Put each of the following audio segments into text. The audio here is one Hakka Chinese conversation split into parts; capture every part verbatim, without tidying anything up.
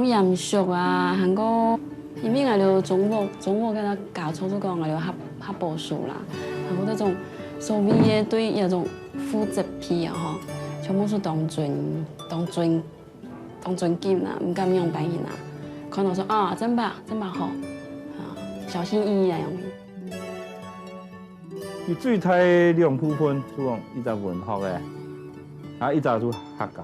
嚴肅啊，還過因為𠊎兜中國，中國个家族就講𠊎兜較，較保守啦，然後這種所謂个對這種父執輩啊吼，全部係當尊，當尊，當尊敬啊，毋敢樣般形啊，看到說啊，真棒，真棒好，啊，小心翼翼啊樣。佢最大兩部分，就講一隻文學个，啊一隻就客家个。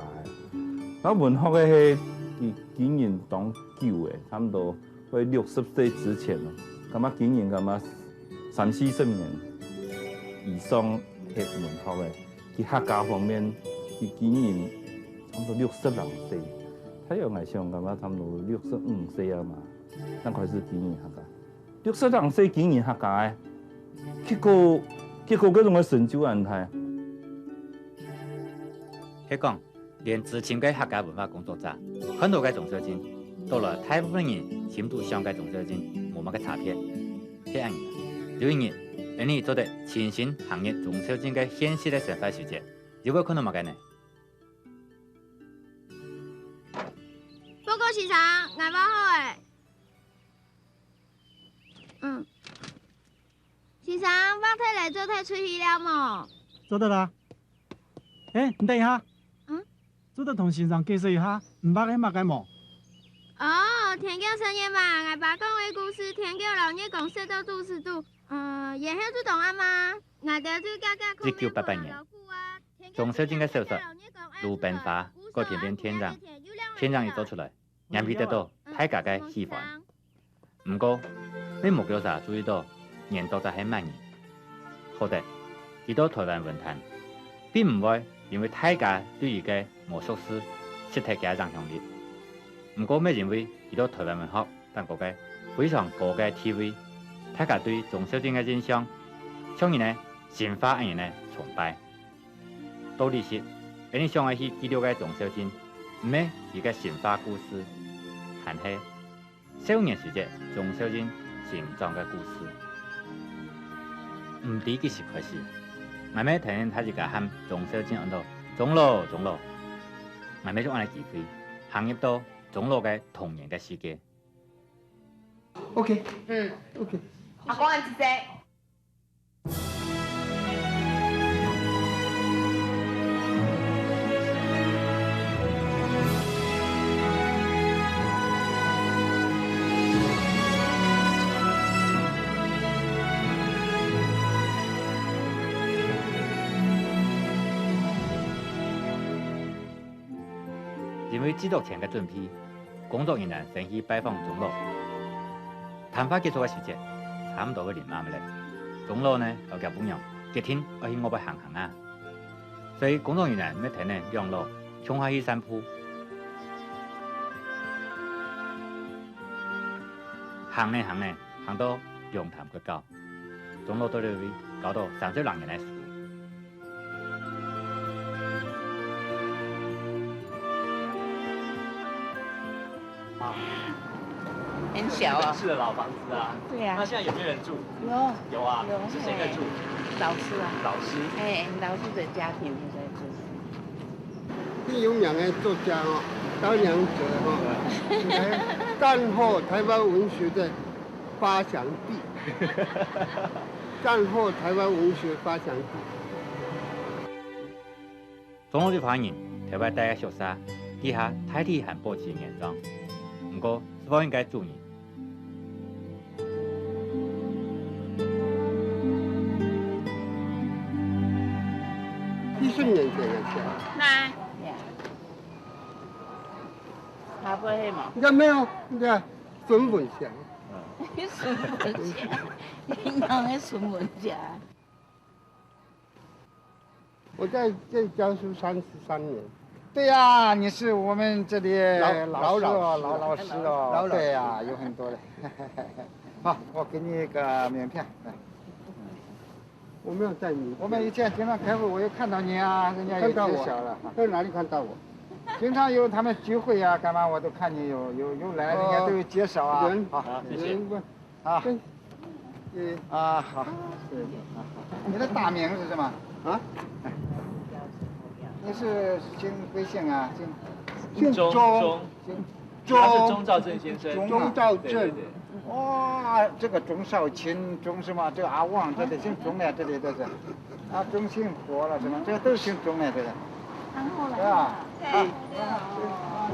啊文學个係佢經營當久个，差毋多 會六十歲之前咯，感覺經營感覺三四十年以上係文學个，佢客家方面佢經營差毋多六十零歲，大約𠊎想感覺差毋多六十五歲啊嘛，正開始經營客家。六十零歲經營客家个，結果，結果這種个成就恁大。係講， 連資深个客家文化工作者，看到个鍾肇政，到來大部分人心肚想个鍾肇政無麼个差別。係恁樣，有一日，𫣆俚做得親身行入鍾肇政个現實个生活時節，又會看到麼个呢？報告先生，𠊎畫好咧。嗯。先生，畫忒咧，做得出去了無？做得啦。 欸，你等一下。嗯？做得同先生解釋一下，你畫个麼个無？哦，天狗食月嘛，𠊎爸講个故事，天狗摎月光塞到肚屎肚，呃，然後就當暗啊。𠊎兜就遽遽看一九八八年，鍾肇政个小說《魯冰花》改編成電影，電影一做出來， 引起得到大家个喜歡。毋過，乜無幾儕注意到原作者係麼人。好得，佢到臺灣文壇，並毋會因為大家對佢个魔術師失忒佢个影響力。毋過乜因為佢到臺灣文學反過个非常高个地位，大家對鍾肇政个印象，像人个神話恁樣个崇拜。 道理係，𫣆俚想愛去記錄个鍾肇政，毋係佢个神話故事，還係少年時節鍾肇政成長个故事。毋知幾時開始，𠊎乜聽人大自家喊鍾肇政安到鍾老、鍾老。𠊎乜就恁樣機會，行入到鍾老个童年个世界。 OK，嗯，OK。阿公，恁仔細。 因為製作前个準備，工作人員先去拜訪鍾老。談話結束个時節，差毋多會臨暗咧。鍾老呢，摎厥餔娘決定愛去外背行行啊。所以工作人員乜跈等兩老共下去散步。行呢行呢，行到龍潭國校，鍾老對這位教到三十零年个書。 啊，很小啊。是的老房子啊。对啊。那现在有没有人住？有。有啊，有，是谁在住？嘿，老师啊。老师。哎，老师的家庭在住。最有名的作家哦，高良哲哦，哎，战后台湾文学的发祥地。战后台湾文学发祥地。 鍾老一家人頭擺戴个畜舍，底下大體還保持原狀，毋過係放一個主人。幾十年前个事啊。來。下背係無？應該沒有，應該純文獻。純文獻，你講个純文獻。 我在這教書三十三年。對呀，你是我們這裡老，老師哦，老老師。老老師哦，老老師。對呀，有很多的。好，我給你一個名片，來。我沒有帶名片。我們以前經常開會，我有看到你啊，人家有介紹了。看到我？在哪裡看到我？經常有他們聚會呀，幹嘛我都看你有，有，有來，人家都有介紹啊。哦，人，好，謝謝。人問， 啊。對。嗯。啊，好。是，啊，好。你的大名是什麼？啊？你是姓，貴姓啊？姓，姓鍾。鍾。姓，他是钟肇政先生。钟肇政。对，对，对。哇，这个钟肇卿，钟什么？这个阿旺，这里姓钟的，这里都是。啊，钟信国了，什么，这都姓钟的，这个。然后来。是吧？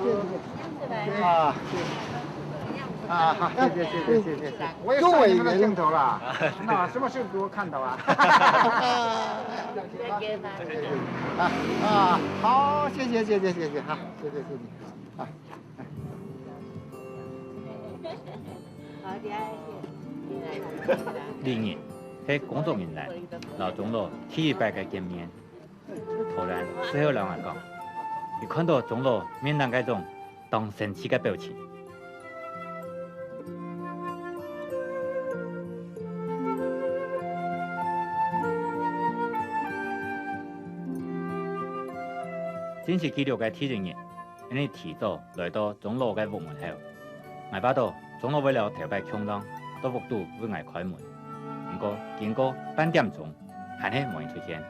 对。啊，谢谢，谢谢。啊，好，谢谢，谢谢，谢谢，谢谢。我也上你们的镜头了。那什么时候给我看到啊？啊，啊，好，谢谢，谢谢，谢谢，好，谢谢，谢谢。啊。 李煜係工作人員，摎鍾老第一擺个見面。突然，事後摎𠊎講，佢看到鍾老面頂該種當生趣个表情。正式記錄个第一日， 𠊎俚提早來到鍾老个屋門口。𠊎恅著鍾老會摎頭擺共樣到屋肚為𠊎開門，毋過經過半點鐘，還係無人出現。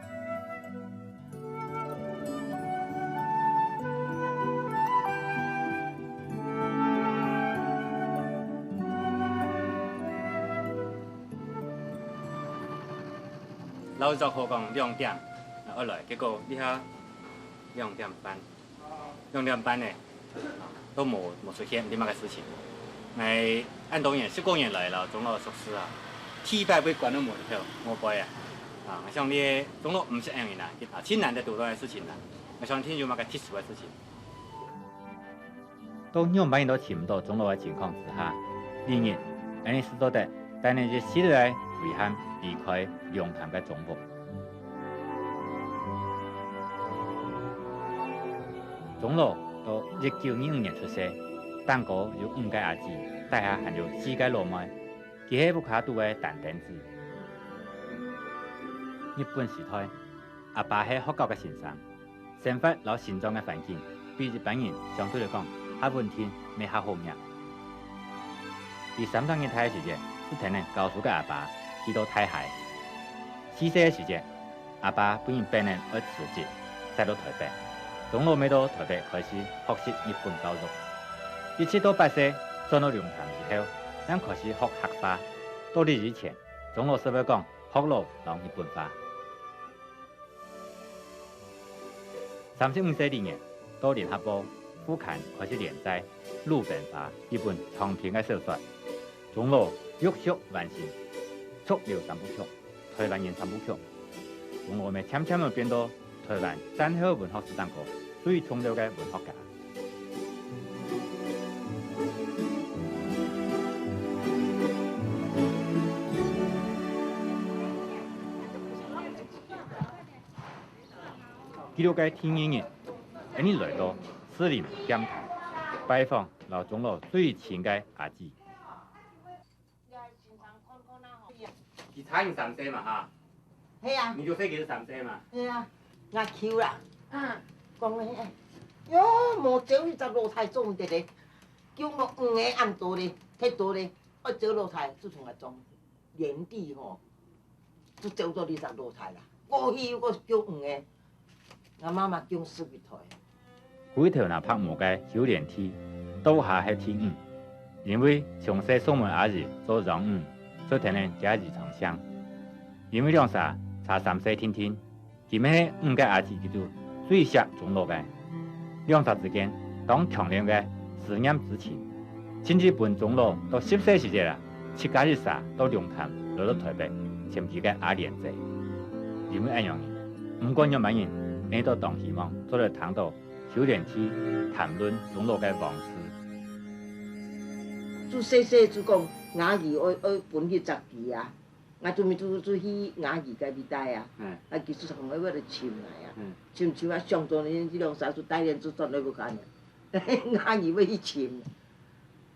摎約好講兩點愛來，結果這下兩點半。 兩點半呢，都無，無出現，毋知麼个事情。𠊎恁多年，十過年來了，鍾老熟事啊，第一擺會關到門口，無背啊。啊，𠊎想你鍾老毋識恁樣人啊，啊，盡難得堵到个事情啦。𠊎想定有麼个特殊个事情。到仰般人都尋毋到鍾老个情況之下，李煜，𠊎俚就做得帶等一息仔遺憾離開龍潭个鍾屋。 鍾老到一九二五年出世，頂高有五個阿姊，底下還有四個老妹。佢係屋下肚个單丁子。日本時代，阿爸係學校个先生，生活摎成長个環境比一般人相對來講較穩定，乜較好命。佢三十日大个時節，就跈等教書个阿爸去到大溪。四歲个時節， 阿爸分人逼等愛辭職，徙到臺北。鍾老乜到臺北開始學習日本教育。一直到八歲轉到龍潭以後，正開始學客話。到這以前，鍾老識會講學老摎日本話。三十五歲這年，到聯合報副刊開始連載《魯冰花》這本長篇个小說。鍾老陸續完成《濁流》三部曲、《臺灣人》三部曲。鍾老乜漸漸仔變到臺灣戰後文學史頂高最重要个文學家。 記錄个第二日，𠊎俚來到士林劍潭，拜訪摎鍾老最親个阿姊。佢差你三歲嘛哈？係啊。你就細佢三歲嘛？係啊，𠊎求啦。嗯。講个，哎喲，無招一隻老弟做毋得咧，叫我五個恁多咧，忒多咧，愛招老弟就同𠊎講。 年底吼，就走到這隻老弟啦。過去又過叫五個，𠊎媽媽降十一胎。歸頭那白毛个邱蓮弟，到下係第五，因為從細送分阿姨做養女，就跈等厥姨丈姓。因為兩儕差三歲定定， 佢乜係五個阿姊之中最惜鍾老个。兩儕之間當強烈个思念之情，甚至分鍾老到十歲時節啊，自家一儕到龍潭來到臺北尋佢个阿蓮姊。因為恁樣，毋管仰般人，𠊎都當希望做得聽到邱蓮弟談論鍾老个往事。就細細就講，吾姨愛，愛分佢隻佢啊。 𠊎準備就，就去吾姨个位戴啊，嗯。啊，佢就從外背來尋𠊎啊，嗯。尋尋啊，想著呢，這兩儕就帶等就轉來屋下呢。吾姨愛去尋，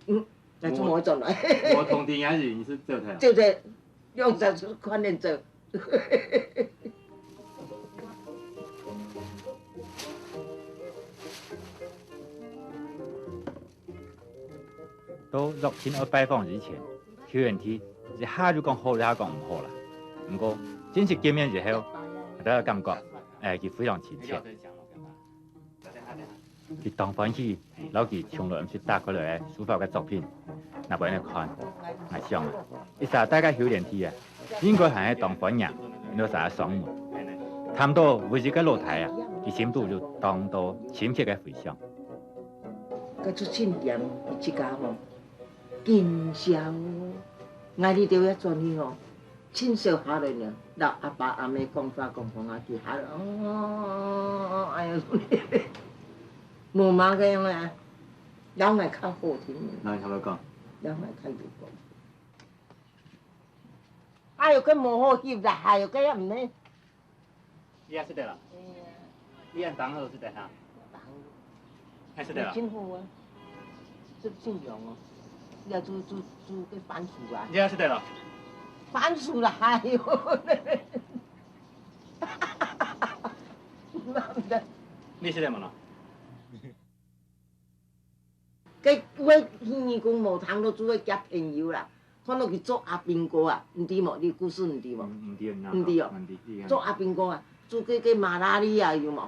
嗯，𠊎就無轉來。無，無通知吾姨，你就走忒啊？走忒，兩儕就看等走。 到約定愛拜訪以前，邱蓮弟一下就講好，一下講毋好啦。毋過，正式見面以後，𠊎兜感覺，哎，佢非常親切。佢當歡喜，摎佢從來毋識打開來个書法个作品，拿分𠊎看。𠊎想啊，一儕戴个口聯體啊，應該還係當歡迎，因為儕上門。談到唯一个老弟啊，佢心肚有當多深刻个回想。該出親點，佢自家吼，緊張哦，𠊎哩兜也轉去吼， 盡少下來呢，摎阿爸阿姆講話講講啊，佢下來，哦，哎呀，無麼个樣啊，摎𠊎較好聽。摎你頭路講。摎𠊎較有講。哎喲，該無好翕啦，哎喲，該也毋係。 你也識得啦？哎呀，你恁當好識得哈？當好。還識得啦？真好啊，這真勇哦。你也做，做，做个番薯啊？你也識得啦？番薯啦，哎喲。你識得無啦？該有个耳公無聽到，做个交朋友啦。 看到佢做阿兵哥啊，毋知無？你故事毋知無？毋，毋知，毋知哦。毋知，做阿兵哥啊，做該个馬拉利亞有無？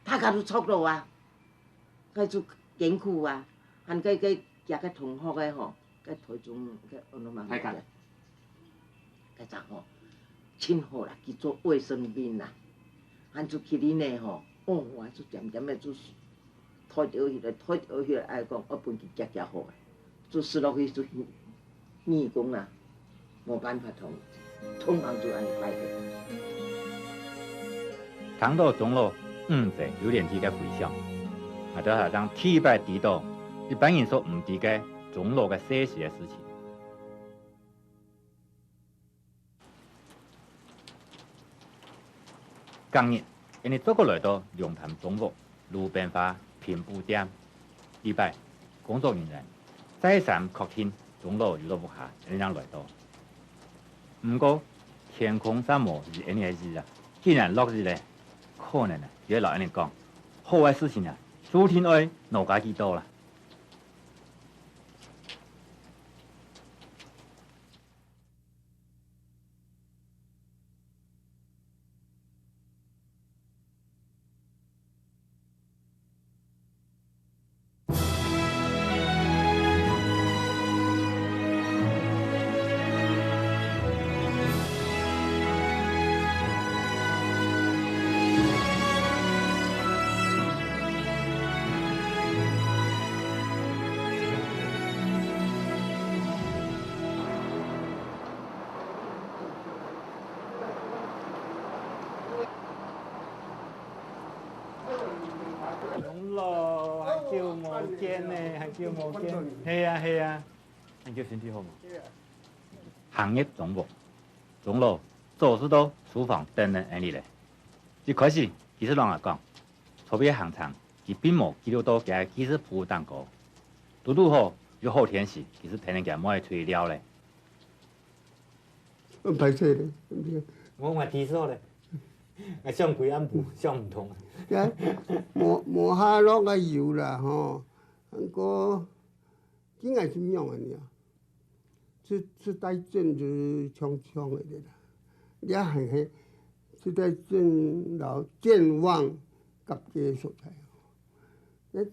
大家都著到啊，該做艱苦啊，還該，該，佢个同學个吼，該台中个安怎嘛？大家。該隻吼，真好啦，佢做衛生兵啦，還做去恁呢吼，哦，哇，就漸漸个就 推倒起來，推倒起來，愛講，愛分佢夾夾好啊，就使落去就耳公啊，無辦法通，通行就恁樣擺个。聽到鍾老五節有聯體个回想，𠊎兜還正第一擺知到，一般人所毋知个鍾老个世事个事情。 隔日，𠊎俚再過來到龍潭中屋路邊花拼布店。這擺，工作人員再三確定鍾老有到屋下，𠊎俚正來到。毋過，天公煞無如𠊎俚个意啊，竟然落雨咧！可能啊，佢愛摎𠊎俚講，好个事情啊，注定愛挪加幾多啦。 鍾老，還久無見呢，還久無見。係啊，係啊，還久身體好無？行入中屋，鍾老早就到書房等等𠊎俚咧。一開始，佢就摎𠊎講， 昨晡个行程，佢並無記錄到厥个記事簿頂高。堵堵好有好天時，佢就跈等厥妹仔出去尞咧。嗯，歹勢咧，對毋對？𠊎，𠊎知錯咧，𠊎想歸暗晡想毋通。呀，無，無下落个有啦吼，毋過 今个係仰仔呢？這，這代人就像像个啦，這還係這代人摎健忘合个所在。誒，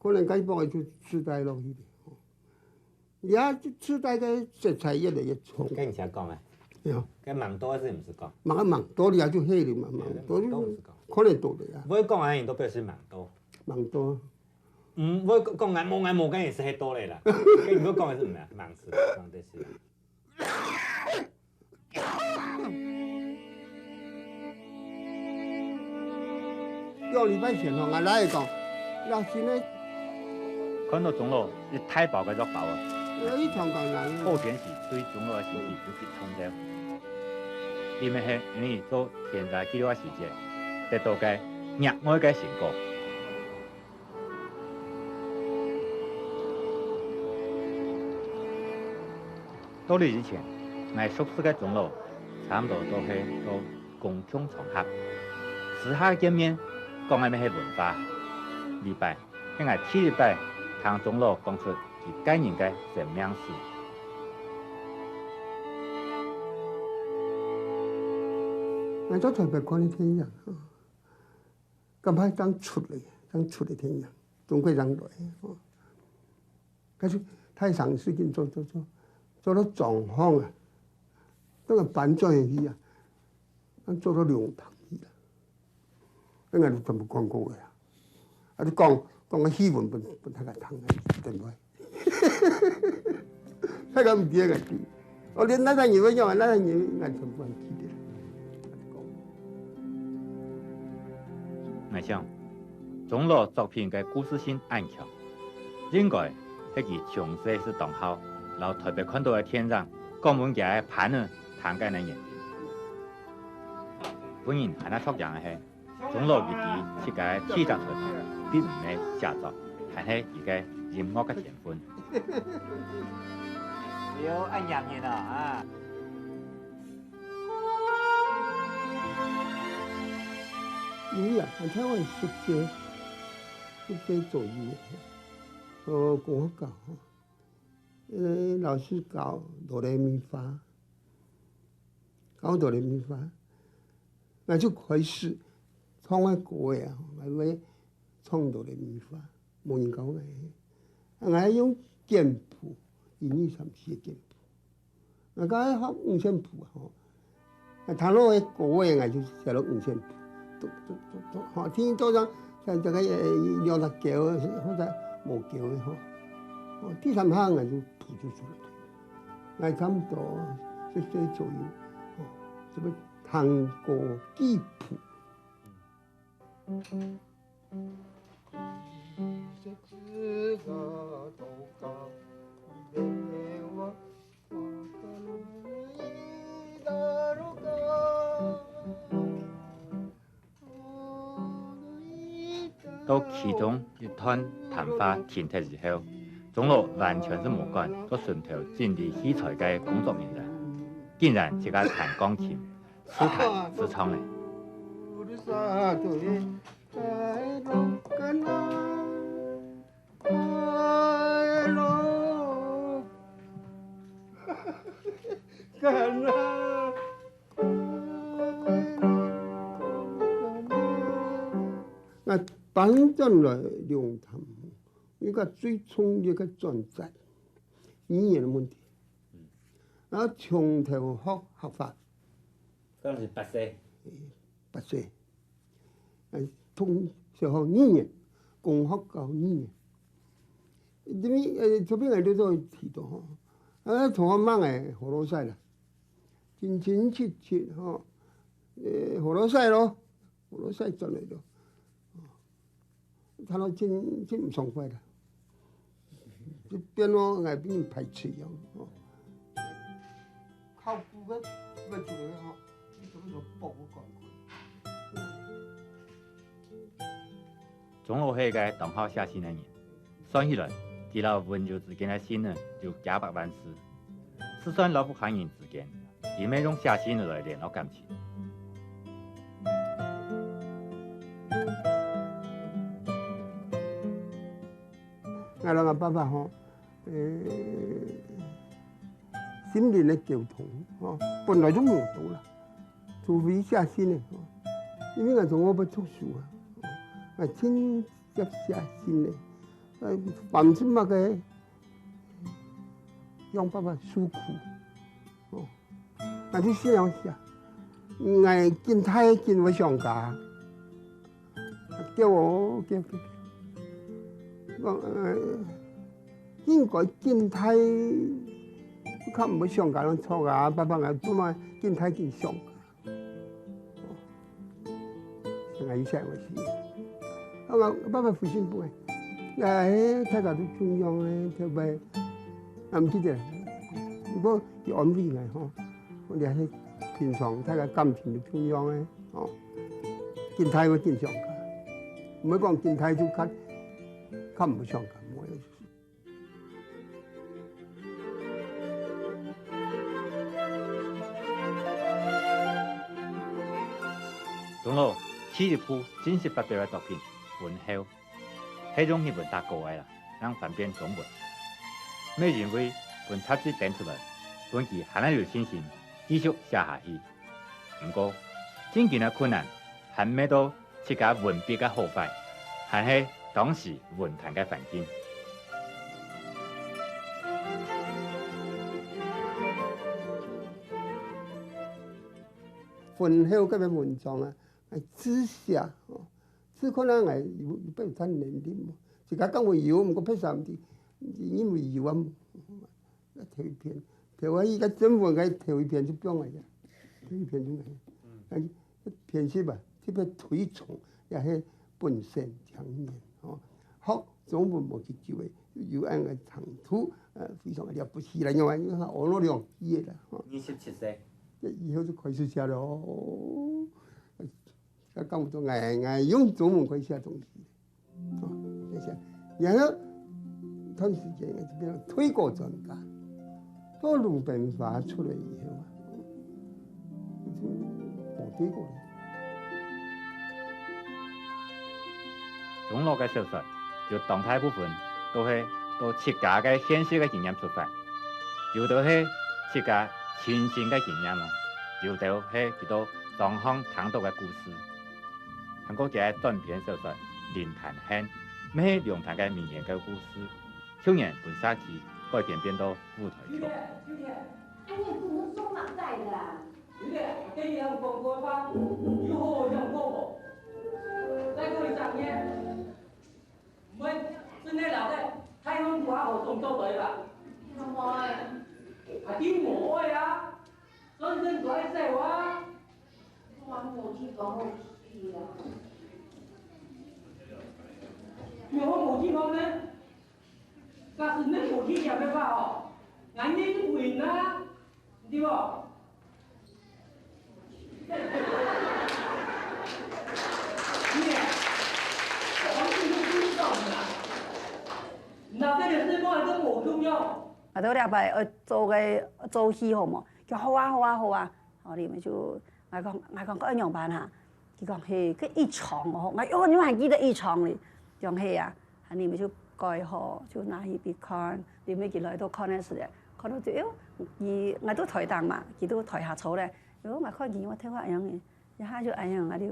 可能該幫个就時代落去咧，吼。這時代个色彩越來越重。該你先講啊。對啊。該吂多還係毋係講？吂，吂多了就係了嘛，吂多就，吂多毋係講。可能多了啊。毋會講啊，你都表示吂多。吂多。 嗯，𠊎講，講𠊎無，𠊎無，該也係係多咧啦。該你講个係毋係？吂係，吂得係。兩禮拜前吼，𠊎倈仔講，若新个，看到鍾老一大包个藥包啊，有一場講人，好天時對鍾老个身體有幾重要。特別係你做田宅記錄个時節，得到个額外个成果。 到這以前，𠊎熟識个鍾老，差毋多都係到公眾場合，私下見面，講个乜係文化。這擺，係𠊎第一擺聽鍾老講出佢個人个生命史。𠊎在台北看个電影， 感覺當出力，正出个電影，鍾馗正來，吼。可是太長時間做做做，做到狀況啊，等下搬轉去啊，正做到龍潭去啊。 恁樣就全部講過个啊。啊，你講，講个戲文分，分大家聽个，對毋對？大家毋知个事，哦，連哪个人要用啊，哪个人，𠊎全部還記得。𠊎想，鍾老作品个故事性恁強，應該係佢從細就當好，摎台北看到个電影，講分佢个伴仔聽个原因。分人還較著樣个係， 鍾老佢知自家个第一隻才華，並毋係寫作，還係佢个音樂个天分。哎喲，恁樣人啊，啊！有啊，還在我十歲，十歲左右，呃，公學校，呃，老師教哆來咪發，教哆來咪發。 𠊎就開始唱个歌仔啊，𠊎會唱哆來咪發，無人教𠊎。啊，𠊎用簡譜，一二三四个簡譜。𠊎剛學五線譜啊，吼，啊，聽到个歌仔，𠊎就寫到五線譜。嘟嘟嘟嘟，吼，聽到像，像這個，呃，兩隻勾，或者無勾个，吼。哦，第三下，𠊎就譜就出來了。 𠊎差毋多十歲左右，哦，就會彈過幾譜。 到其中一段談話停忒以後，鍾老完全係無管到脣頭整理器材个工作人員，竟然自家彈鋼琴，自彈自唱了。 𠊎搬轉來龍潭，一個最重要个轉折，語言个問題。嗯。然後從頭學客話。當時八歲。八歲。呃，從小學語言，公學校語言。因為，呃，昨晡𠊎兜都有提到吼，啊，同學問𠊎河洛話啦，真真切切吼，呃，河洛話咯，河洛話轉來咯。聽到真，真毋爽快啦，就變到𠊎變排斥樣，吼。 考古个，个做个吼，你做个博物館看。鍾老係个當好寫信个人，算起來，佢摎文友之間个信呢，有幾百萬字。就算摎屋下人之間，佢乜用寫信來聯絡感情。 𠊎摎𠊎爸爸吼，呃，心靈个溝通，吼，本來就無多啦，除非寫信个，吼。因為𠊎從來毋讀書啊，𠊎盡少寫信个，呃，凡係麼个，向爸爸訴苦，吼。 𠊎就信仰寫，𠊎緊大緊會想家，叫哦，叫，叫，講，呃，應該緊大，較毋會想家，人吵啊，爸爸，𠊎做麼緊大緊想家。哦，𠊎一下我心，啊，𠊎爸爸回信分𠊎，哎，大家都共樣个，對不對？啊，毋記得，毋過佢安慰𠊎吼，講這係平常大家感情都共樣个，吼，緊大會緊想家，毋好講緊大就較，較毋會想家，無意思。 鍾老第一部正式發表个作品《婚後》，係用日文打稿个啦，正翻變中文。乜因為分雜誌登出來，分佢還較有信心繼續寫下去。毋過，正經个困難還吂到自家文筆个好壞。還係當時文壇个環境。婚後該篇文章啊，𠊎自寫，吼，自看啊，𠊎有，有表達能力無？自家講會有，毋過別儕毋知，因為有啊，頭一篇，頭啊，佢个徵文个頭一篇就放來个，頭一篇就來。嗯。啊，編輯啊，特別推崇，也係本省青年，吼。學中文無幾久个，有恁个程度，呃，非常个了不起啦，因為，因為學了兩句个啦，吼。二十七歲。這以後就開始寫咯。啊，講毋到，𠊎，𠊎用中文開始寫東西。 哦，謝謝。然後，段時間就變成推廣專家。到魯冰花出來以後啊，就無對過了。鍾老个小說，有當大部分都係對自家个現實个經驗出發，有兜係自家親身个經驗哦，有兜係佢到莊項聽到个故事。 還過佢个短篇小說《靈潭縣》，乜係龍潭个民間个故事，舊年分社區改編變到舞台劇。秋天，秋天，哎呀，你們說嘛在的啊？秋天，我跟你講過吧，有好好講過無？再過一三年，我們真的老在台灣不好好種豆仔吧？什麼哎？啊，你莫愛啊，專心做愛生活啊。 我無地方好去啊。你有無地方呢？假使你無地方个話哦，𠊎也就穩啊，對無？你啊，我完全都不知道你啊。你拿這點事情來跟我重要。啊，到禮拜愛做个做戲好無？就好啊，好啊，好啊。 吼，裡面就，𠊎講，𠊎講，該愛仰般啊？佢講，係，該一場哦。𠊎，哦，你還記得一場哩？講係啊，啊，裡面就改好，就拿去分佢看，裡面佢來到看个時節，看到就，哎喲，佢，𠊎在台頂嘛，佢在台下坐咧，哎喲，𠊎看佢，𠊎頭下恁樣个，一下就恁樣，𠊎就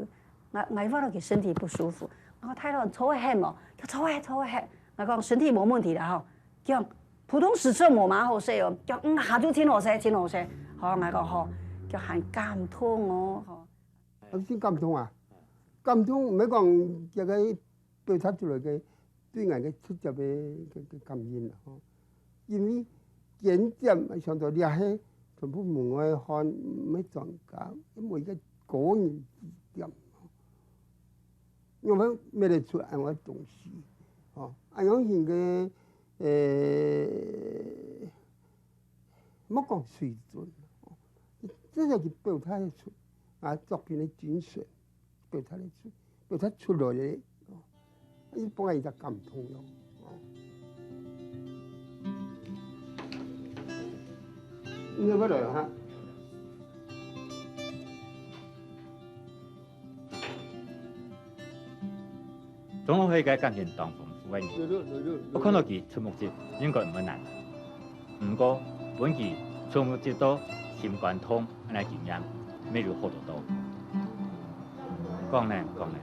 ，𠊎，𠊎發到佢身體不舒服，𠊎講大人坐會歇無？佢坐會歇，坐會歇，𠊎講身體無問題啦吼， 講普通時節無麼好勢哦，講，嗯，下晝真好勢，真好勢。好，𠊎講好，講還感動哦，吼。啊，真感動啊！感動，毋係講這个表達出來个，對𠊎个直接个，个，个感應啦，吼。因為間接想到這係全部門外漢，毋係專家，因為一个個人之點，吼。 仰般搣得出恁樣个東西，吼，恁樣形个，呃，莫講水準，吼，至少佢表達得出，啊，作品个精神，表達得出，表達出來个，吼，你分人家感動咯，吼。你要不要來哈？ 鍾老係一个感情當豐富个人，𠊎看到佢出目汁應該毋會難。毋過，分佢出目汁到心肝痛恁樣經驗，乜有好多多。講呢，講呢，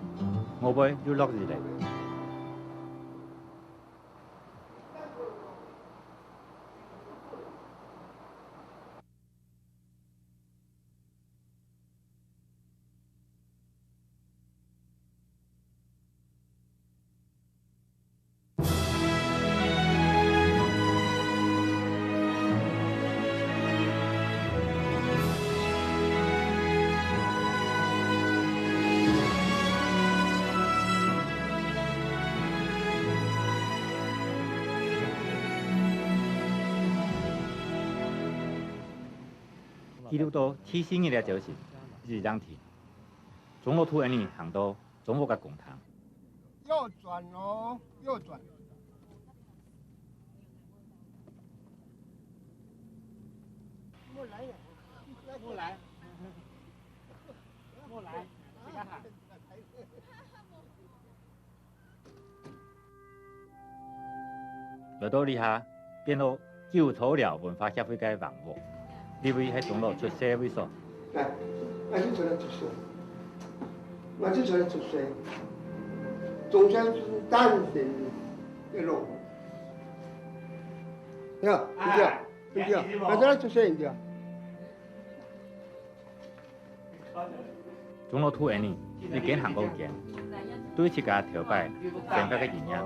我會又落雨咧。 記錄到第四日个朝晨，雨正停。鍾老渡𠊎等行到 中國个公堂。右轉哦，右轉。莫來呀，莫來，莫來，自家行。 來到這下，變到九糟寮文化協會个房屋。這位係鍾老出世个位所。來，𠊎就在這出世，𠊎就在這出世。中山是单身的咯。呀，对不对？对不对？那这出生的。 鍾老渡𫣆俚一間行過一間，對自家頭擺生活个經驗，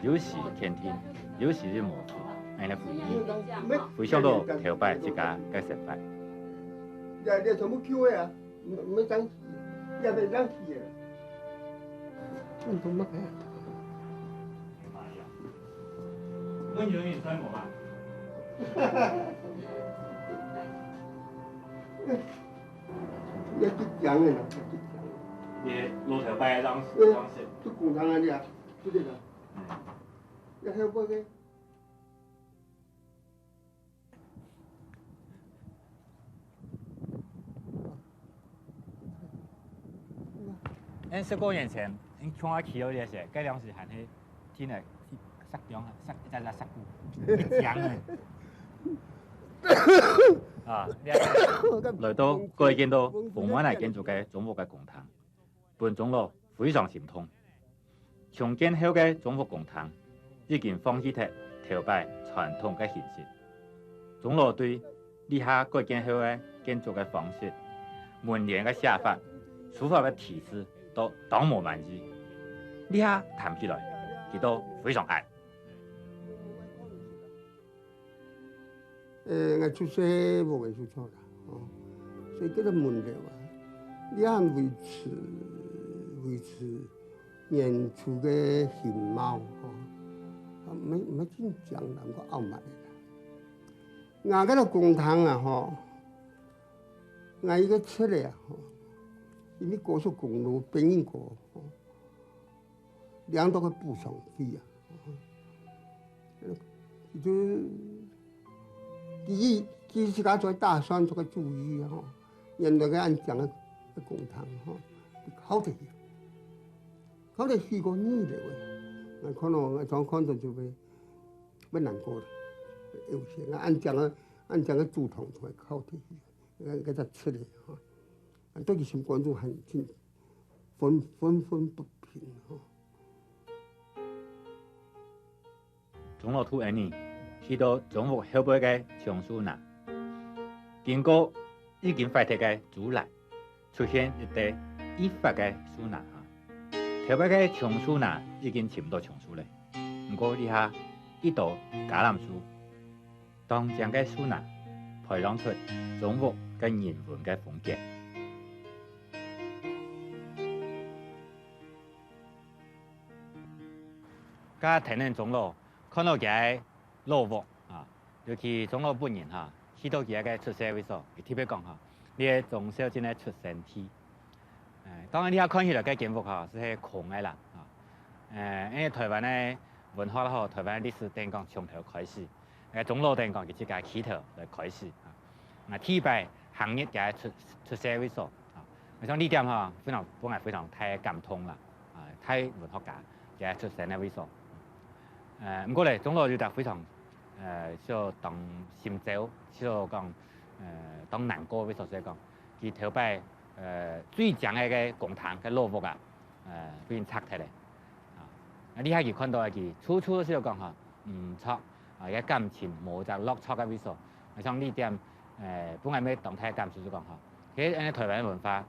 有時肯定，有時又模糊，恁樣回憶，回想到頭擺自家个生活。你，你全部救个啊，没，没张，也没张起个。嗯，都没开啊。 要去讲的啦，要去讲的。你老头摆个样式，对，样式。就工厂啊，你啊，就这个。嗯。要还有个。 恁十過年前，恁共下去到這些，該當時還係真个石梁，石，一隻隻石牯，一張个。啊，來到該間到豐原來建築个中屋个工程，分鍾老非常心痛。 重建後个中屋工程已經放棄忒頭擺傳統个形式。鍾老對這下改建後个建築个方式、門簾个寫法、書法个題字都當無滿意。這下談起來，佢都非常閼。 呃，𠊎出世無位住著啦，哦，所以叫做門樓啊。這還維持，維持原初个形貌，哦，啊，毋係，毋係真靚啦，毋過傲慢个啦。𠊎該个公堂啊，吼，𠊎一个出來啊，吼，因為高速公路，北運高，吼， 領到个補償費啊。佢就，佢，佢自家做打算做个主意啊，吼。原來个恁靚个，个公堂，吼，敲忒去，敲忒去過二樓个。𠊎看咯，𠊎常看到就會，會難過了，有些，恁靚个，恁靚个主堂就會敲忒去，該，該隻出來，吼。 啊，到佢心肝肚還真憤，憤憤不平吼。鍾老渡𫣆俚去到中屋後背个松樹林，經過已經壞忒个豬欄，出現一垤異發个樹林啊。頭擺个松樹林已經尋毋到松樹咧，毋過這下已多橄欖樹， 當靚个樹林，培養出中屋个人文个風景。該跈等鍾老，看到佢个老屋啊，尤其鍾老本人哈，去到佢个出世位所，佢特別講哈，這个鍾肇政个出生地。 誒，當然你也看起來該間屋吼，係，係空个啦，吼。誒，因為臺灣个文學吼，臺灣个歷史等講從頭開始，該鍾老等講佢自家起頭來開始，啊，𠊎第一擺行入佢个出，出世位所，啊，𠊎想這點吼，非常，分𠊎非常大个感動啦，啊，大文學家佢个出生个位所。誒，毋過咧，鍾老有隻非常，誒，就當心焦，就講，誒，當難過个位所，就係講，佢頭擺 呃，最靚个，个公廳个老屋啊，呃，分人拆忒咧。啊，啊，這下佢看到佢處處都係講吼，毋著，啊，个感情無隻落腳个位所。啊，像這點，呃，本來乜當大个感受就講吼，其實恁樣臺灣文化，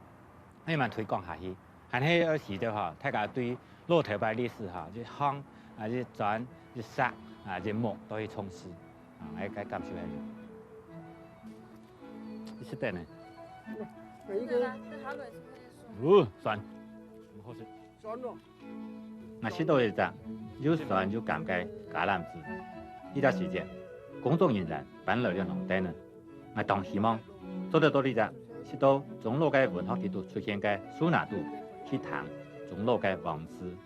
恁樣慢推廣下去，還係愛使得吼，大家對老頭擺歷史吼，一項啊，一磚，一石啊，一木都去重視。啊，𠊎个感受係恁樣。 你食得呢？哦，酸，很好吃。酸哦。𠊎食到一隻又酸又甘个橄欖枝。這隻時節，工作人員搬來了農地呢。𠊎當希望做得到這隻，食到鍾老个文學裡肚出現个樹林肚，去聽鍾老个往事。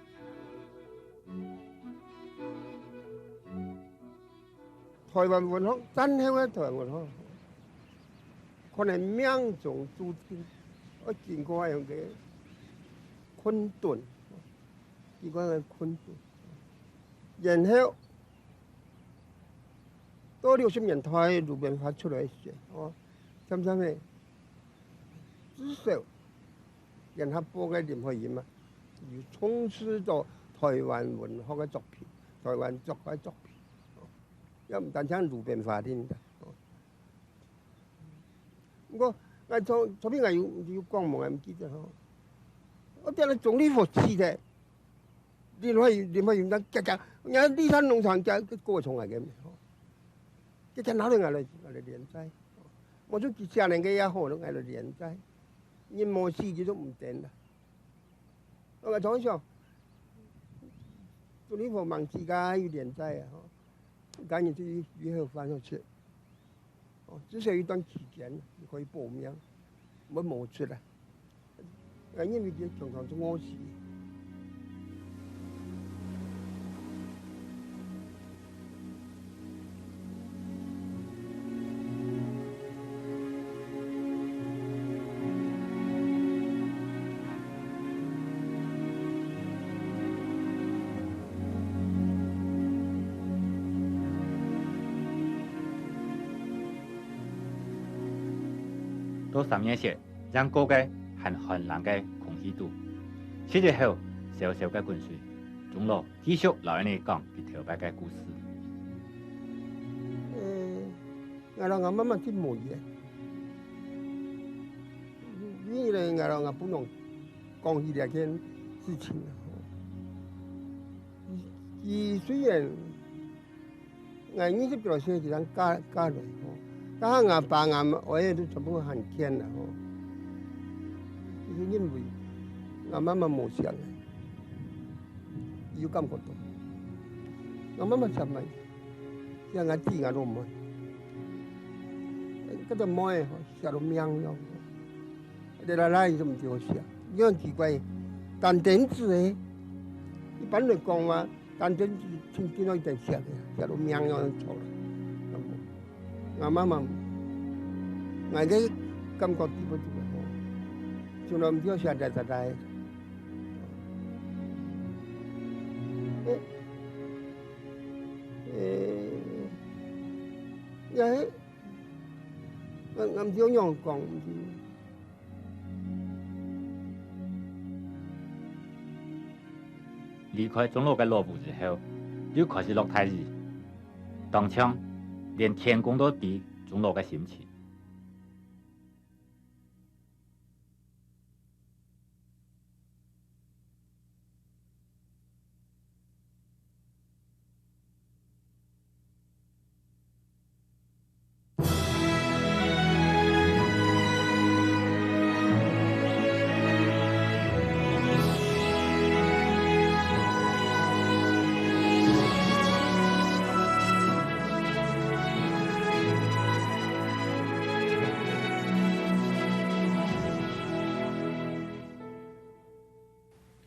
臺灣文學，戰後个臺灣文學，可能命中注定，愛經過恁樣个困頓，經過恁樣个困頓。然後，到六十年代，路邊花出來時，哦，漸漸个，至少，聯合報个林海音啊，有充斥到台灣文學个作品，台灣作家个作品，哦，也毋單淨路邊花店个，哦。毋過，𠊎昨，昨晡𠊎有，有講無，𠊎毋記得吼。𠊎聽到鍾理和死忒，林懷，林懷民當遽遽，人家立山農場家个歌從來个，吼。遽遽拿來𠊎來，𠊎來連載。無就幾十年个也好，𠊎來連載。人無死，佢都毋等啦。 我常想，鍾理和吂死个有連載啊，吼，今日就以，以後翻出去。哦，至少有一段期間，你可以保命，毋會無出來。啊，因為佢常常就餓死。 到三月節，正過个還寒冷个空氣肚，七日後，燒燒个滾水，鍾老 繼續摎𠊎等講佢頭擺个故事。呃，𠊎摎吾媽媽真無緣，因為呢，𠊎摎吾餔娘講起這件事情啊，佢，佢雖然𠊎二十幾歲時正嫁，嫁來吼，但係吾爸吾姆哀都全部還健啦吼。佢就認為吾媽媽無惜𠊎。 有感覺到。吾媽媽惜𠊎，惜吾姊吾老妹。該隻妹吼，惜到命樣。這拉拉就毋知好惜，你看奇怪，單丁子誒，一般來講嘛，單丁子聽，聽到一定惜个，惜到命樣就著了。 吾媽媽，𠊎个感覺知無知無，從來毋知惜倈仔倈仔。誒，誒，也係，𠊎，𠊎毋知仰講，毋知。 離開鍾老个老屋以後，又開始落大雨，當像連天公都知鍾老个心情。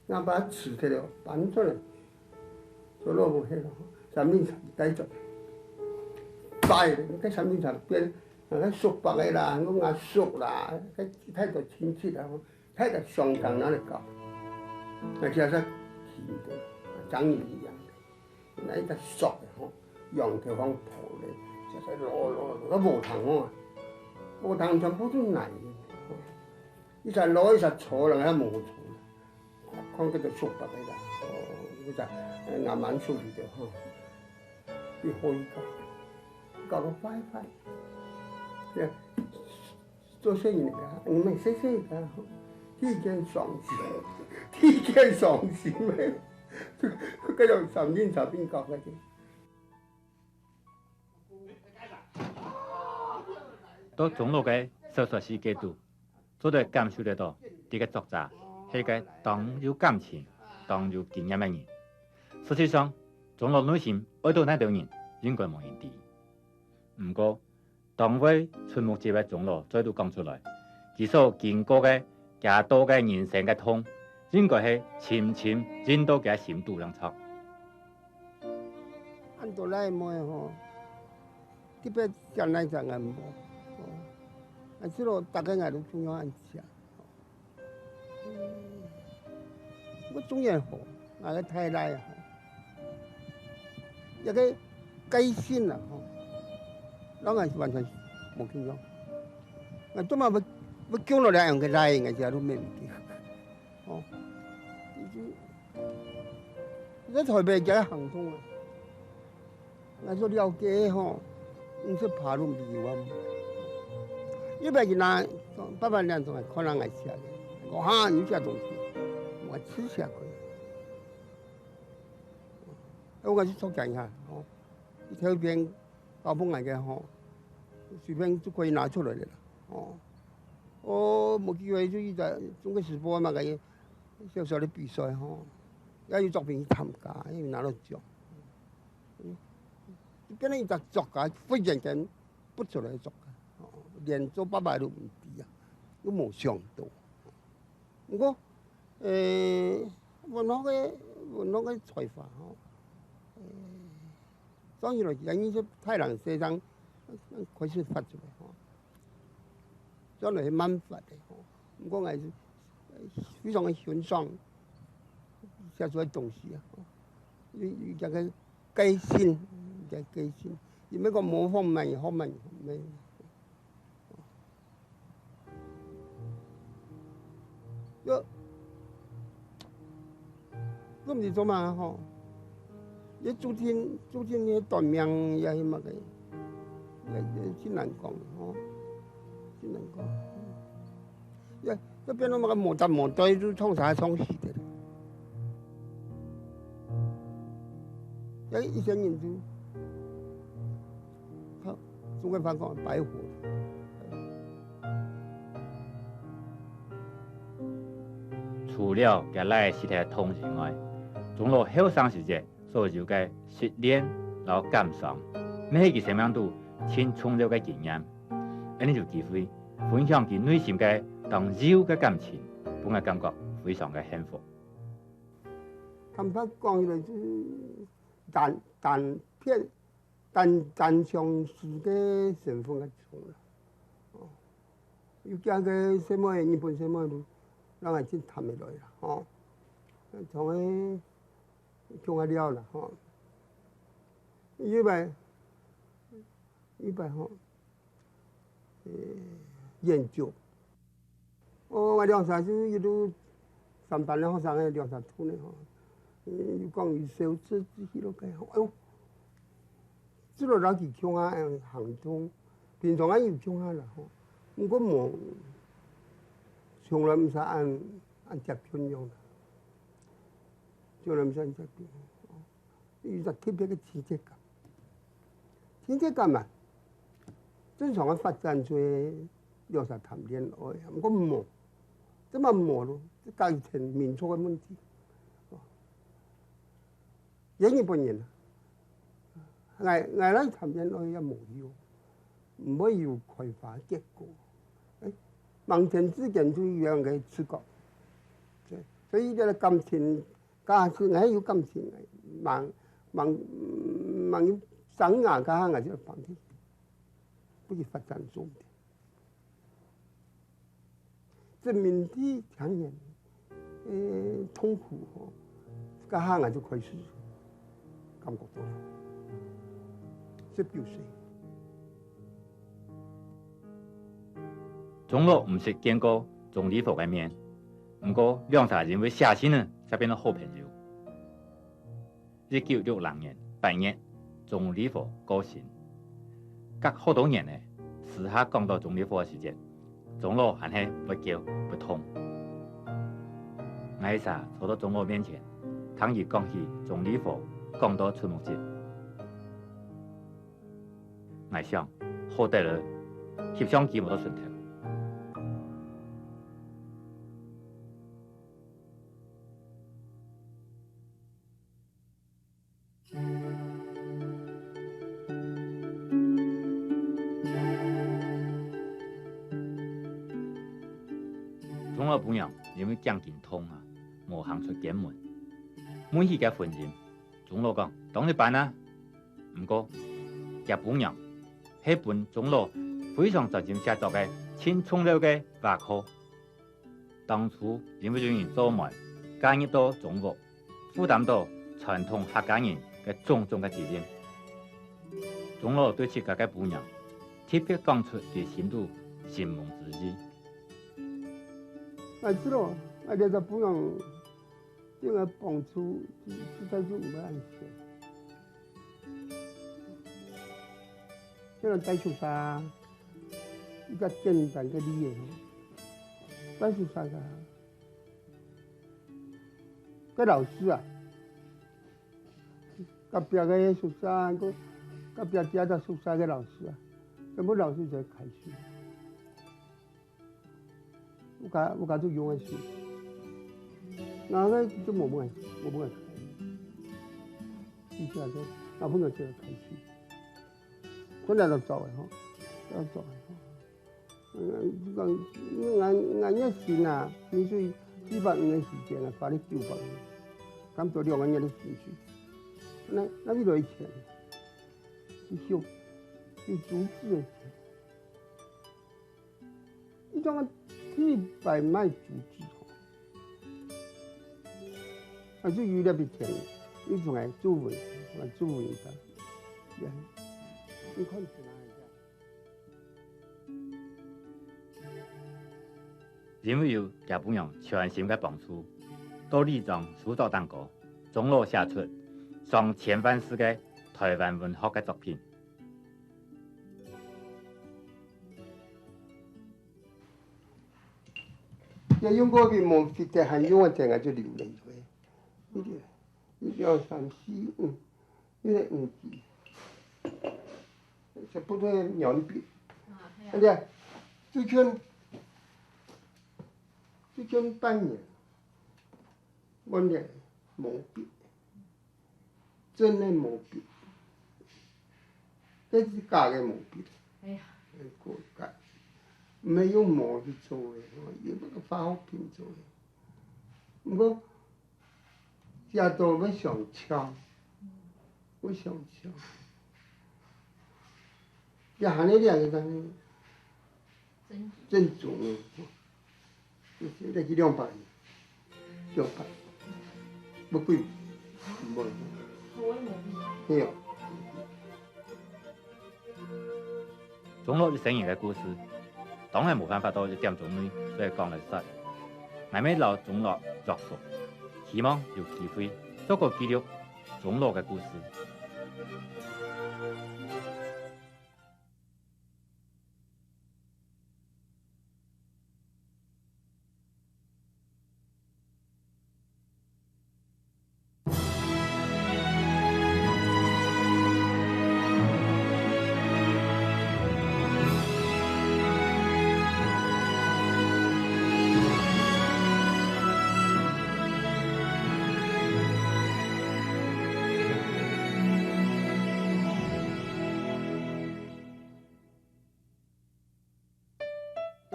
𠊎爸辭忒了，搬出來，做老母去了，三輪車帶走。拜了，該三輪車變，該叔伯个啦，講阿叔啦，該太多親戚啦，太多相當拿來搞。那其實是真的，像你一樣的，那一個叔的吼，仰頭項抱咧，就是老老老無通哦，無通全部都泥。 一隻老一隻粗人還無粗，看該个叔伯个啦，哦，一隻，呃，慢慢處理的吼，比好一個，搞到壞壞。這，做生意个，你們細細个，第一件傷心，第一件傷心个，這，這種傷心，傷心搞个。 到鍾老个小說世界肚，做得感受得到，這个作者係一个當有感情、當有經驗个人。實際上，鍾老內心愛到哪兜人，應該無人知。毋過，當會出目汁个鍾老再度講出來，佢所經過个 佢兜个人生个痛，應該係深深印到佢个心肚當中。恁多倈妹吼，特別惜倈仔个人無，吼，𠊎知道逐个人都中意恁惜。嗯，𠊎中意好，𠊎个太太啊， 一个個性啊，吼，摎𠊎係完全無共樣。𠊎做麼會，會降落來恁樣个倈，𠊎自家都毋明白。吼，佢就在台北个行動啊，𠊎所了解吼，毋識爬都毋知有啊。一百斤啊，八百兩種啊，可能𠊎寫个。我哈，有這東西，我試寫過。哎，我去做檢查吼，一條片搞不來个吼，隨便就可以拿出來个啦，吼。哦，無機會就一直中國時報嘛，个小小个比賽吼，也有作品去參加，也有拿到獎。 嗯，就變成一隻作家，忽然間不出來个作家，哦，連做爸爸都毋知啊，都無想到。毋過，呃，文學个，文學个才華吼，呃，算起來，其實你係大人世上開始發出來吼，算來係慢發个吼。毋過，𠊎係非常个欣賞寫出來个東西啊，吼。有，有這个 个性，个个性，也毋係講模仿麼个，學麼个，毋係。就，就毋知做麼吼，也注定，注定个短命也係麼个，也，也真難講吼，真難講。 也，也變到麼个無搭無對，就唱啥唱死个。也一生人就，好，中國話講白活。除了佢倈仔死忒痛以外，鍾老後生時節 所有个失戀摎感傷，乜係佢生命肚盡重要个經驗。恁呢有機會分享佢內心个當幼个感情，分𠊎感覺非常个幸福。坦白講起來，就單，單片，單，單相思个成分較重啦。哦，有幾个細妹，日本細妹，讓𠊎真談得來啦，吼。像个 共下尞啦，吼。有一擺，有一擺吼，呃，研究。哦，𠊎兩儕就一路三班个學生个兩儕同學吼，呃，有講有小事之類个吼，哎喲， 就摎佢共下行動，平常也有共下啦吼，毋過無，從來毋使恁，恁接近樣啦，從來毋使恁接近。有一隻特別个親切感，親切感嘛，正常个發展就係兩儕談戀愛啊，毋過無，這嘛無咯，這家庭民族个問題。哦。 也日本人啊。𠊎，𠊎來談戀愛也無用，毋會有開花結果。哎，盲點之間就有樣个觸覺。所以，所以這個感情，假使𠊎有感情，盲，盲，盲有生芽，該下𠊎就放棄，不去發展重點。 殖民地強人，呃，痛苦吼，該下𠊎就開始感覺到了，十九歲。鍾老毋識見過鍾理和个面，毋過兩儕因為寫信仔，就變到好朋友。 一九六零年八月，鍾理和過身。隔好多年了，私下講到鍾理和个時節，鍾老還係會噭會痛。𠊎一儕坐到鍾老面前，聽佢講起鍾理和，講到出目汁。𠊎想，好得了，翕相機無到脣頭。 鍾老餔娘因為頸根痛啊，無行出間門，問起厥婚姻，鍾老講：「當一般啊。」毋過，厥餔娘係分鍾老非常專心寫作个盡重要个倚靠。 當初因為有人做媒，嫁入到鍾屋，負擔到傳統客家人个種種个責任。鍾老對自家个餔娘，特別講出佢心肚承蒙之意。𠊎知咯，𠊎這隻餔娘對𠊎幫助，實在係毋會恁少。像𠊎戴手續，一個簡單个例仔吼，戴手續啊，該老師啊，隔壁个手續，隔壁這隻手續个老師啊，全部老師就開始。 屋下，屋下就用个時，那个就無問題，無問題。以前就，那朋友就開始，本來就做个吼，要做个吼。嗯，講，俺，俺一心啊，薪水四百五个時間啊，花了九百五，差不多兩個月的薪水。那，那邊來錢，一宿，有租子个錢。 一種个地方賣竹子吼，還係有這筆錢，有種个祖文，還祖文个，你看是哪一家？因為有厥餔娘全心个幫助，到里長書桌頂高，鍾老寫出上千萬字个臺灣文學个作品。 也用過个毛筆个，還用个，這个就留了。一个，一二三四五，有个五支，這不對，鉛筆。啊，對啊。而且，就像，就像半年，換个毛筆。 真个毛筆，這係假个毛筆。哎呀。哎，過假，毋係用毛去做个，吼，用該个化學品做个。毋過，寫到會上翹，會上翹。也還係這樣个，但是 真重个，這个兩百，兩百，毋貴，毋貴。係哦。鍾老一生人个故事，當然無辦法到一點鐘內就講來煞。𠊎乜摎鍾老祝福，希望有機會再過記錄鍾老个故事。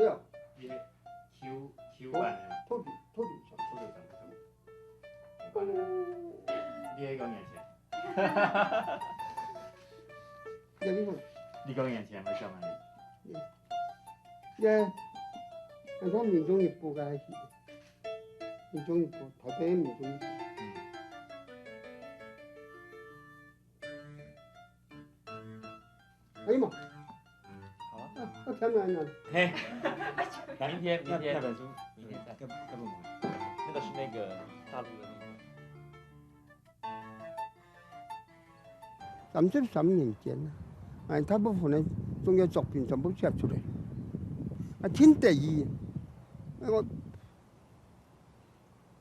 對啊。你个舊，舊版个。土，土地上。土地上，土地上。你个幾年前？你个幾年前，𠊎想問你。也，也，俺從民眾日報開始，民眾日報，臺北民眾日報。嗯。 可以嗎？好啊。啊，啊，聽完了。嘿，改明天，明天，那，那本書，明天再。那，那本书。那個是那個大陸的那個。三十三年間啊，哎，大部分的重要作品全部寫出來，啊，真得意。那個，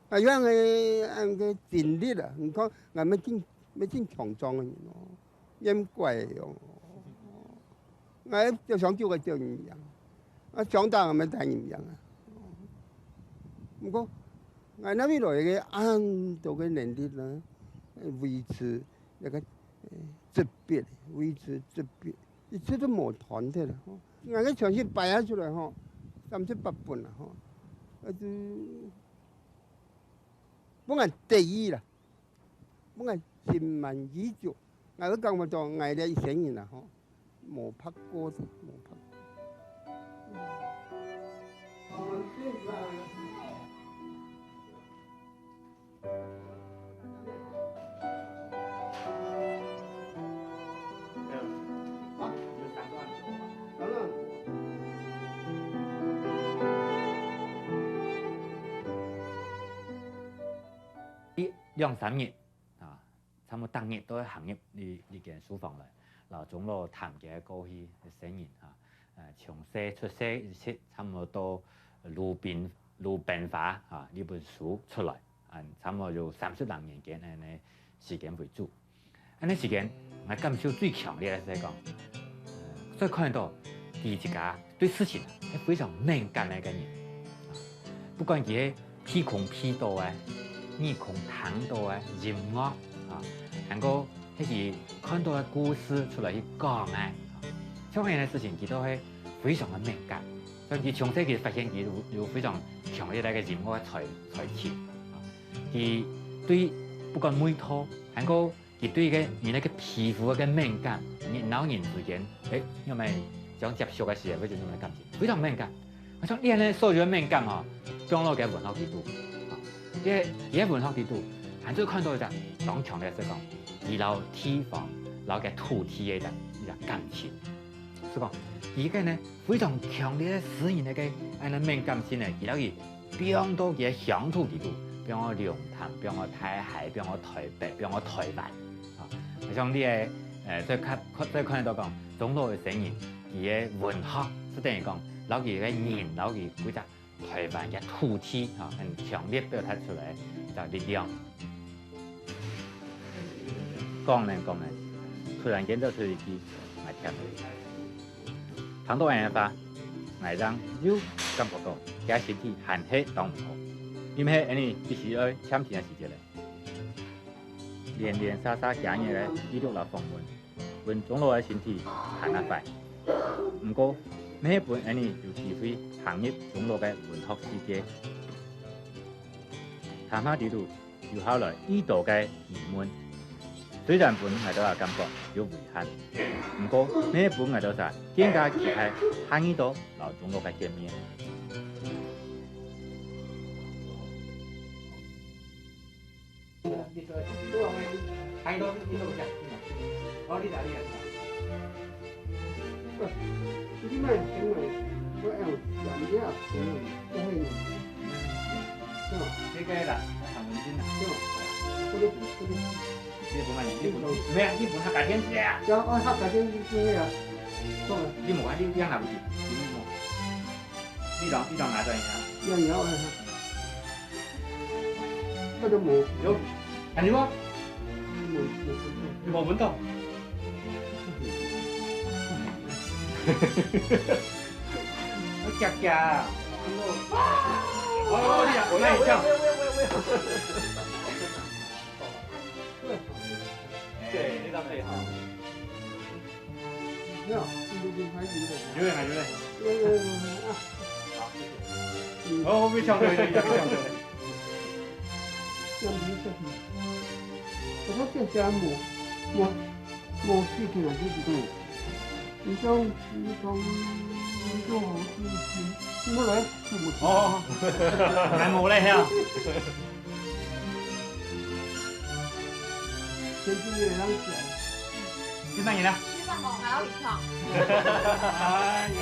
啊，有恁个，恁个經歷啊，你看，𠊎乜真，乜真強壯个人哦。 變怪哦。𠊎就想救个救人樣，啊，想打𠊎乜打人樣啊。毋過，𠊎哪位來个恁多个能力呢？維持那個，呃，執筆，維持執筆，一直都無斷忒啦。𠊎个全身擺下出來吼，三十八本啦吼，啊，就，分人得意啦。 分𠊎心滿意足。𠊎會感覺到𠊎這一生人啊，吼，無白過个，無白過。兩三日啊，差毋多逐日都會行入這，這間書房來，摎鍾老談佢个過去个生人啊，呃，從細出世一直差毋多到《魯冰，魯冰花》啊，這本書出來，啊，差毋多有三十零年間恁呢時間為主。 恁呢時間，𠊎感受最強烈个係講，呃，所以看得到，佢自家對事情係非常敏感个一個人。不管佢係鼻空鼻到个，耳空聽到个音樂啊，還過係佢看到个故事出來去講个，像恁樣个事情，佢都係非常个敏感。所以佢從細佢發現佢有，有非常強烈个一個音樂个才，才情啊。佢對不管味道，還過 佢對个人个皮膚个敏感，人摎人之間，誒，仰般相接觸个時節，會有恁樣个感情，非常敏感。像這樣个所有个敏感吼，放落个文學裡肚，啊，這，這文學裡肚，還做看到一隻當強烈个係講，佢摎地方、摎个土地个一隻，一隻感情。所以講，佢个呢，非常強烈个詩人个恁樣敏感性呢，佢摎佢 放到佢个鄉土裡肚，放到龍潭，放到大溪，放到臺北，放到臺灣。啊，像你个，呃，再看，再看得到講，鍾老个生人，佢个文學，就等於講，摎佢个人，摎佢歸隻臺灣个土地，哈，很強烈表達出來个力量。 講呢講呢，突然間走出一句，𠊎忝了。聽到恁樣个話，𠊎正又感覺到，厥身體還係當毋好，因為恁呢必須愛暫停个時節了。連連續續幾日个記錄摎訪問，分鍾老个身體還較壞。毋過，乜係分𠊎有機會行入鍾老个文學世界。談話裡肚， 留下來已多个疑問。雖然分𠊎兜个感覺有遺憾，毋過乜分𠊎兜儕更加期待下二度摎鍾老个見面。你莫聽話，我愛有三隻朋友，這係你。這個啦，唐文靜啦。這個，這個。你分𠊎，你分，無啊，你分客家電視啊。有，哦，客家電視啊。好啊。你無啊，你，你也拿毋去，你無。 你當，你當拿轉去啊？有，有，有。這都無。有，還有無？無，無，無。你無分到？啊，假假啊。哦，你啊，我要，我要，我要，我要，我要。對，那張最好。 有，有，有，有。有，有，有。有，有，有，有，啊。好，謝謝。嗯。哦，我被搶走了，被搶走了。這樣子，這樣子。我說這家無，無，無事情啊，就是講，你講，你講，你講好事情，你莫來，你莫去。哦，還無咧，係啊。天氣也冷起來。 你麼人啊？你麼人啊？哎喲。